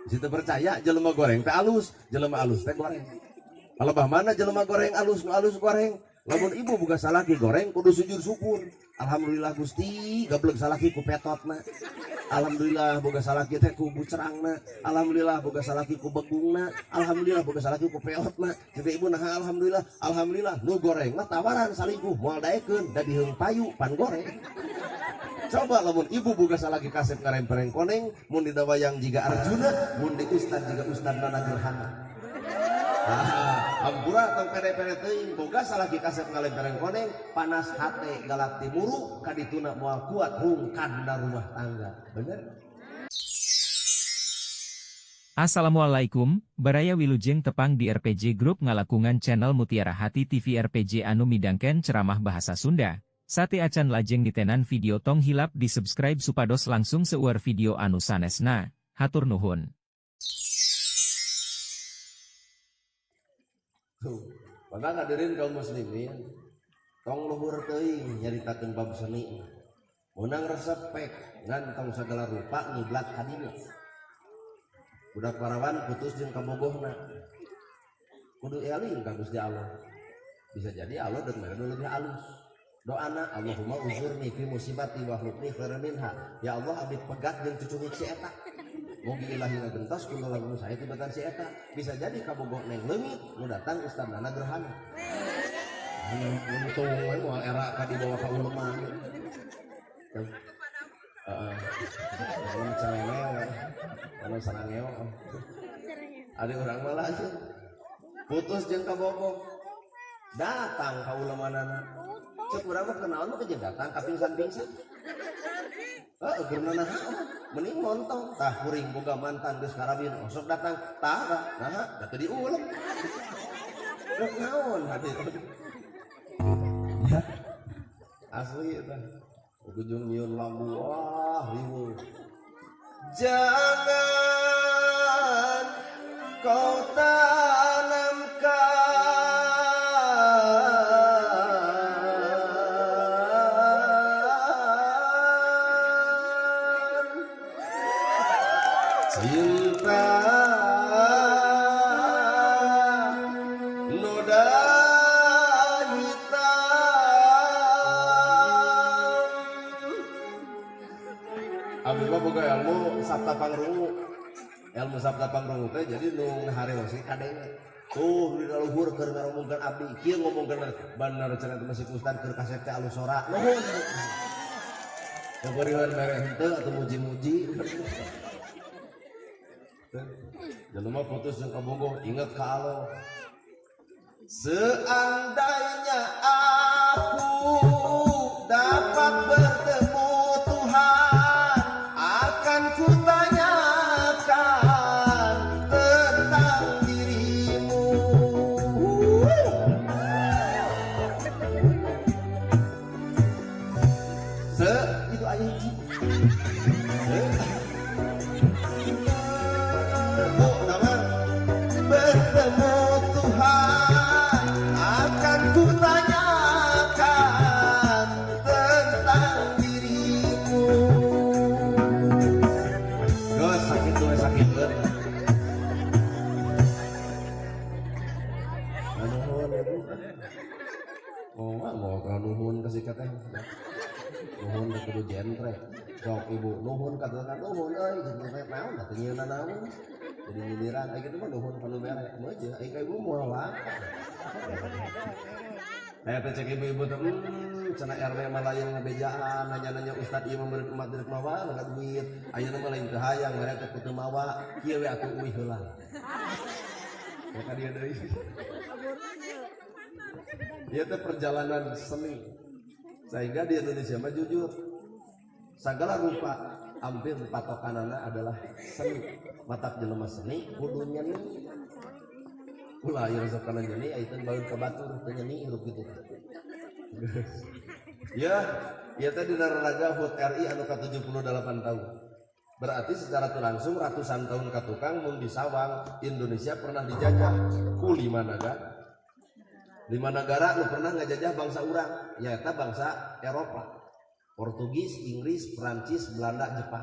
Situ percaya jelema goreng teh alus, jelema alus teh goreng. Palebah mana jelema goreng alus, nu alus goreng. Lamun ibu boga salaki goreng kudu sujud syukur. Alhamdulillah Gusti, gablek salaki ku petotna. Alhamdulillah boga salaki teh ku bucerangna. Alhamdulillah boga salaki ku begungna. Alhamdulillah boga salaki ku peotna. Jadi ibu nah alhamdulillah, alhamdulillah nu goreng mah tawaran salingkuh moal daekeun da diheung payu pan goreng. Coba lamun ibu boga salaki kasep ngarempereng koneng, mun di wayang jiga Arjuna, mun di ustad jiga Ustad Nana Gerhana. Ah, ampura tong pede-pede teuing boga salaki kasep ngalempereng koneng, panas hate galak timuru kadituna moal kuat rungkadna rumah tangga. Bener? Assalamualaikum, Baraya, Wilujeng tepang di RPG Group ngalangkungan channel Mutiara Hati TV RPG anu midangkeun ceramah bahasa Sunda. Sateuacan lajeng ditenan video, tong hilap di subscribe supados langkung seueur video anu sanesna. Hatur nuhun. Tuh. Maka hadirin kaum muslimin, tong luhur teuing nyaritakeun bab seni. Meunang resep pek ngan tong segala rupa ngiblat ka dinya. Budak parawan putus jeung kabogohna. Kudu eling ka Gusti Allah. Bisa jadi Allah dan mere nu lebih alus. Doana Allahumma ujurni fi musibati wa akhlifni khairan minha. Ya Allah, abdi pegat jeung cucungik si eta. Mugi ilahi ngagentos kulo lamun saya tibatan si eta. Bisa jadi kabogoh neng leungit nu datang Ustaz Nana Gerhana. Untung we moal era ka dibawa ka uleman. Tuh. Heeh. Mun celewel, anu sarangeo. Ada orang malah aja. Putus jeung kabogoh. Datang ka ulemanana. Cek urang mah kenaon mah jeung datang ka pingsan-pingsan. Heeh, keur naha mending montong. Tah kuring boga mantan geus karabin osok datang. Tah naha da teu diulem. Rek naon hadir. Ya. Asli eta. Ujung nyieun lagu wah riweuh. Jangan kau tanamkan cinta noda hitam. Abdi mah boga ilmu sabta pangrungu. Ilmu sabta pangrungu teh jadi nu ngahareusi kadenge. Tuh di luhur keur ngaromongkeun abdi, kieu ngomongkeun bener cenah teh masih ustad keur kasep teh alus sora. Nuhun. Pokoknya mere henteu atau muji-muji. Jelema putus jeung kabogoh inget ka Allah. Seandainya aku dapat bertemu Tuhan, akan kutanyakan tentang dirimu. Se itu ayat hiji. Se Bu, nama bertemu Tuhan akan kutanyakan tentang dirimu. Geus sakit we sakit we. Nuhun ibu. Oh, mau ka nuhun kasih ka teh. Nuhun teh kudu jentre. Sok ibu nuhun ka teh nuhun euy jentre teh naon da teu nyieunna naon. Jadi nyindiran aya kitu mah nuhun ka nu mere. Meujeun ai ka ibu moal langka. Aya teh cek ibu-ibu teh cenah RW mah lain ngabejaan nanya-nanya ustad ieu mah meureun umat direk mawa nggak duit. Ayeuna mah lain teu hayang mere teh kudu mawa kieu we atuh uih heula. Ya ka dieu deui. Ieu teh perjalanan seni. Sehingga di Indonesia mah jujur segala rupa hampir patokanana adalah seni. Matak jelema seni kudu nyeni. Ulah ieu resep kana nyeni aya teh baeud ka batur teu nyeni hirup kitu. Ya, ieu teh dina raraga HUT RI anu ka-78 tahun. Berarti secara langsung ratusan tahun ka tukang mun disawang Indonesia pernah dijajah ku 5 negara. 5 negara nu pernah ngajajah bangsa urang, nyaeta bangsa Eropa. Portugis, Inggris, Prancis, Belanda, Jepang.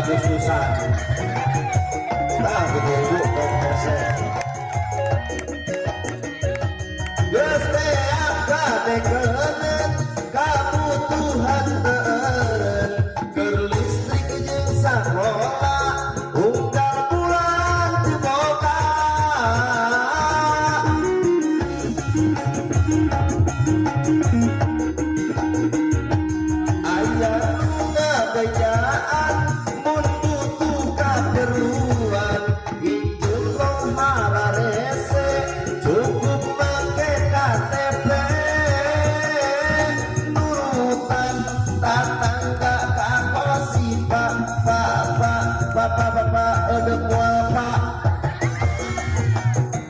Agustusan. Tah gitu ibu tong hese. Geus teh kadekenan kabutuhan teu eureun keur listrik jeung sakola unggal bulan teu boga. Aya nu ngabejaan mun butuh kaperluan injeum long hararese cukup make KTP nurutan tatangga ka kosi pak pak pak bapak bapak eudek moal pak.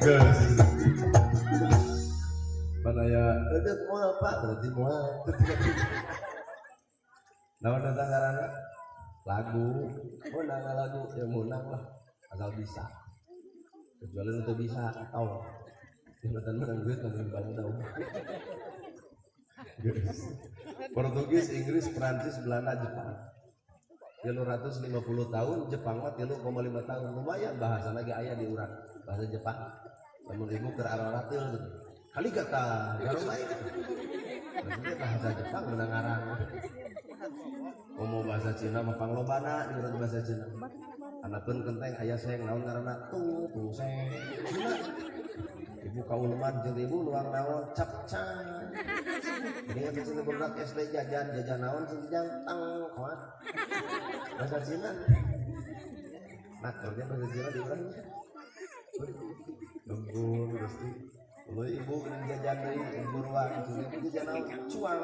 Geus. Pan aya Eudek moal pak berarti moal. Naon eta ngaranna? Lagu. Meunang lagu ya meunang lah asal bisa. Kecuali nu teu bisa atau jabatan menang duit nang bang. Geus. Portugis, Inggris, Prancis, Belanda, Jepang. 350 tahun, Jepang mah 3,5 tahun. Lumayan bahasa lagi aya di urang bahasa Jepang. Lamun ibu keur araratil gitu. Kali kata garomai. Maksudnya bahasa Jepang menang ngarang. Ngomong bahasa Cina mah panglobana di urang bahasa Cina. Anakkeun kenteng aya seng naon ngaranna tung tung seng. Cina. Ibu kaulman jeung ibu luang naon capcang. Jadi nggak bisa budak SD jajan jajan naon sing jang tang kuat. Bahasa Cina. Nah, kerja bahasa Cina di urang. Lembur Gusti. Lu ibu geuning jajan deui ibu ruang cenah ibu jajan naon cuang.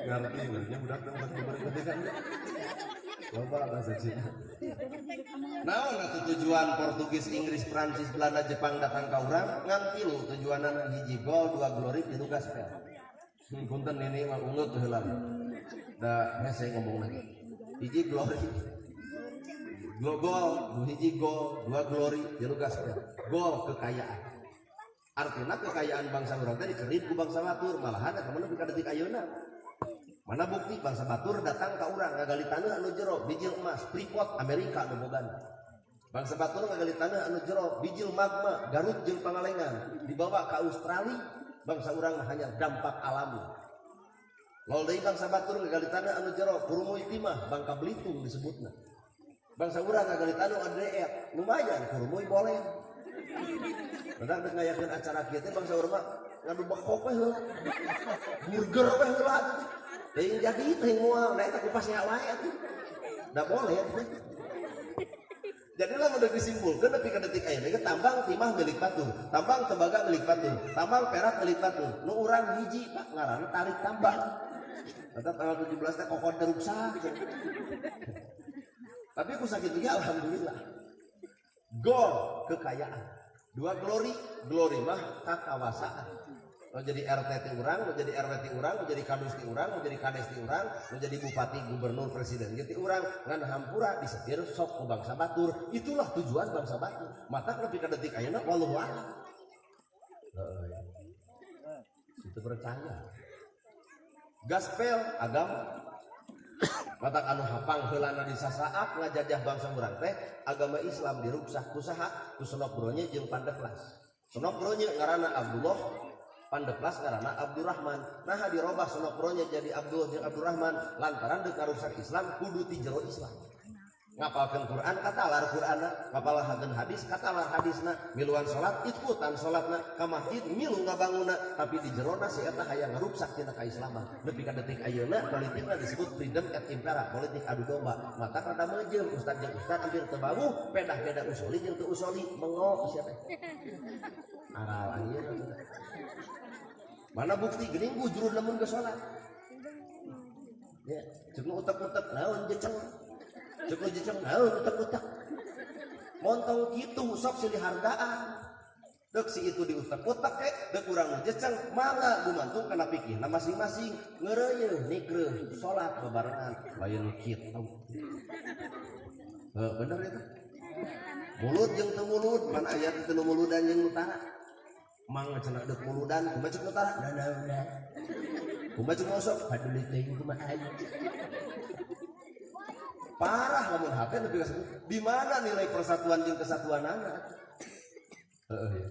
Ngarti berarti budak teh udah kan. Loba bahasa Cina. Naon atuh tujuan Portugis, Inggris, Prancis, Belanda, Jepang datang ka urang? Ngan tilu tujuanana, hiji gold, dua glory, tilu gospel. Punten ini mah ungut heula. Da hese ngomong lagi. Hiji glory. Gol, hiji gol, dua glory, tilu gospel. Gol kekayaan. Artinya kekayaan bangsa urang teh dikerit ku bangsa batur, malahan eta mah nepi ka detik ayeuna. Mana bukti bangsa batur datang ka urang ngagali taneuh anu jero, bijil emas, Freeport Amerika nu bogana. Bangsa batur ngagali taneuh anu jero, bijil magma, Garut jeung Pangalengan, dibawa ke Australia, bangsa urang mah hanya dampak alami. Lol deui bangsa batur ngagali taneuh anu jero, kurumuy timah, Bangka Belitung disebutna. Bangsa urang ngagali taneuh anu deet, lumayan kurumuy boleh. Bentar dek ngayakeun acara kieu teh bangsa urang mah ngadu bekok we heula. Burger we heula. Teuing jadi teuing moal, da eta kupasnya wae atuh. Da boleh atuh. Jadi lah udah disimpulkan tapi ke detik ayeuna ge tambang timah milik batur, tambang tembaga milik batur, tambang perak milik batur. Nu urang hiji Pak ngaranna tarik tambang. Eta tanggal 17 teh kokon teh ruksak. Tapi ku sakitu ge alhamdulillah. Gol kekayaan. Dua glory, glory mah kakawasaan. Mau jadi RT ti urang, mau jadi RW ti urang, mau jadi kadus ti urang, mau jadi kades ti urang, mau jadi bupati, gubernur, presiden ti urang, ngan hampura disetir sok ku bangsa batur. Itulah tujuan bangsa batur. Matak nepi ka detik ayeuna wallahu a'lam. Heeh. Itu percaya. Gaspel agama. Matak anu hapang heulana disasaap ngajajah bangsa urang teh agama Islam diruksak ku saha? Ku Senok Bronye jeung Pandeplas. Senok Bronye ngaranna Abdullah, Pandeplas ngaranna Abdurrahman. Nah dirobah Senok Bronye jadi Abdullah jeung Abdurrahman lantaran deuk ngarusak Islam kudu ti jero Islam. Ngapalkeun Quran katalar Quranna, ngapalkeun hadis katalar hadisna, miluan salat ikutan salatna, ka masjid milu ngabangunna, tapi di jerona si eta hayang ngaruksak tina kaislaman. Nepi ka detik ayeuna politikna disebut freedom et impera, politik adu domba. Mata rada meujeum ustad jeung ustad hampir teu bawuh, pedah-beda usoli jeung teu usoli, mengo sia teh. Aral anjeun. Mana bukti geuning bujur lamun geus salat. Ya, ceuk nu utek-utek naon jeceng. Ceuk nu jeceng naon utek-utek. Montong kitu sok silih hargaan. Deuk si itu diutek-utek ke, deuk urang nu jeceng mangga gumantung kana pikirna masing-masing. Ngeureuyeuh nikreuh salat bebarengan lain kitu. Heuh bener itu. Mulut jeung teu mulut, man aya teu nu muludan jeung nu tara. Mang cenah deuk muludan, kumaha ceuk nu tara? Nanaonan. Kumaha ceuk ngosok? Paduli teuing kumaha aing. Parah lamun hate nepi ka sakitu. Di mana nilai persatuan jeung kesatuan anak? Heeh ya.